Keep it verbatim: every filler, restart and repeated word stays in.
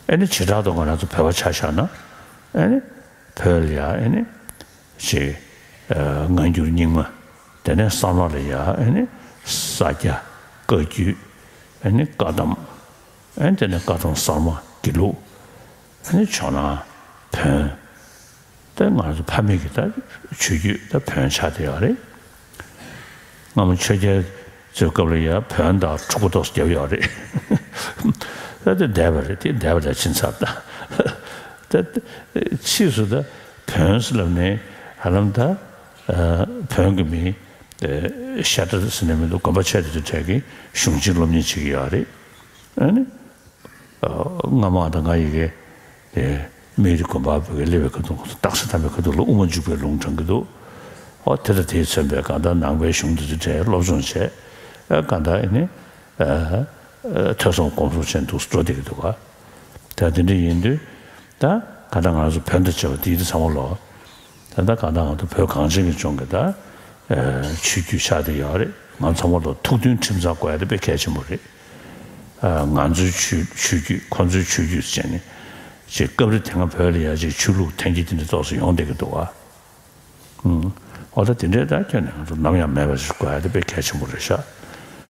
ཨེ་ནི་བྱེ་བྲག་ཏུ་ང་རང་ཚོ་བོད་པ་ཆ་བཞག་ན། ཨེ་ནི་བོད་ལ་ཡ་ཨེ་ནི་ཅིག་སྔ་འགྱུར་རྙིང་མ། དེ་ནས་གསར་མ་ལ་ཡ་ཨེ་ནི་ས་སྐྱ། བཀའ་བརྒྱུད། ཨེ་ནི་བཀའ་གདམས། ཨེ་ནི་དེ་ནས་བཀའ་གདམས་གསར་མ། དགེ་ལུགས། ཨེ་ནི་ཇོ་ནང་། བོན། ད་ང་ཚོ་ཕ་མེས་ཀྱི་ད་ཆོས་བརྒྱུད་ད་བོན་ཆགས་བསྡད་ཡོད་རེད། སྔ་མོ་ཆོས་རྒྱལ་ཚོའི་སྐབས་ལ་ཡ་བོན་དང་འཁྲུག་པ་ཏོག་ཙམ་བརྒྱབ་ཡོད་རེད། ད་དེ་འདས་པ་རེད། དེ་འདས་པ་ལ་ཕྱིན་ཚར། ད་ད་ཕྱིས་སུ་ད་བོན་ཟེར་ལབ་ནས་ཧ་ལམ་ད་བོན་གྱི་མིང་ཤ་ཁྲག་ཟེར་ནས་མི་འདུག་གོམ་པ་ཆེ་དེ་ཚོའི་གྲས་ཀྱིས་གཞུང་ཆེན་སློབ་གཉེར་བྱེད་ཀྱི་ཡོད་རེད། ཨ་ནི། སྔ་མ་དང་ང་ཡི་གེ་དེ་སྨད་རི་དགོན་པ་བོད་ཀྱི་སླེ་བའི་ཁ་ཐུག་སྟག་གཟིག་དམ་པའི་ཁ་ཐུག་ལ་དབུ་མ་འཇུག་པའི་ལུང་དྲངས་ཀྱི་འདུག་ཨོ་དེ་དང་དེས་མཚོན་པའི་གང་ལྟར་ནང་པའི་གཞུང་འདི་ཚོའི་གྲས་སློབ་སྦྱོང་བྱས། ཨ་གང་ལྟར་ཨེ་ནི་ཐོས་བསམ་སྒོམ་གསུམ་བྱས་འདུག་འགྲོ་བསྡད་ཀྱི་འདུག་ག་ད་དེ་འདྲ་ཡིན་དུས་ད་གང་ལྟར་ང་ཚོ་བོན་དང་བཅས་པ་འདི་ཚང་མ་ལོ། ད་ལྟ་གང་ལྟར་ང་ཚོ་བོད་གངས་ཅན་གྱི་ལྗོངས་ཀྱི་ད་ཆོས་བརྒྱུད་ཆགས་བསྡད་ཡོད་རེད། ང་ཚང་མ་ལོ་ཐུགས་མཐུན་ཁྲིམས་གཙང་དགོས་ཡ་དེ་དཔེ་གལ་ཆེན་པོ་རེད། ང་ཚོའི་ཆོས་ཆོས་བརྒྱུད་ཁོ་ཚོའི་ཆོས་བརྒྱུད་ཟེར་ནས་ཅིག་སྐབས་རེ་དེ་སྔ་བོད་ལ་ཡ་ཅིག་ཆོས་ལུགས་འཐེན་འཁྱེར་དེ་འདྲ་ཏོག་ཙམ་ཡོང་བསྡད་ཀྱི་འདུག་ཨ། ཨུམ། འོ་ད་དེ་འདྲའི་ད་ཁྱོན་ནས་ང་ཚོ་ནམ་ཡང་མེད་པ་ཞིག་དགོས་ཡ་དེ་དཔེ་གལ་ཆེན་པོ་རེད་ཤག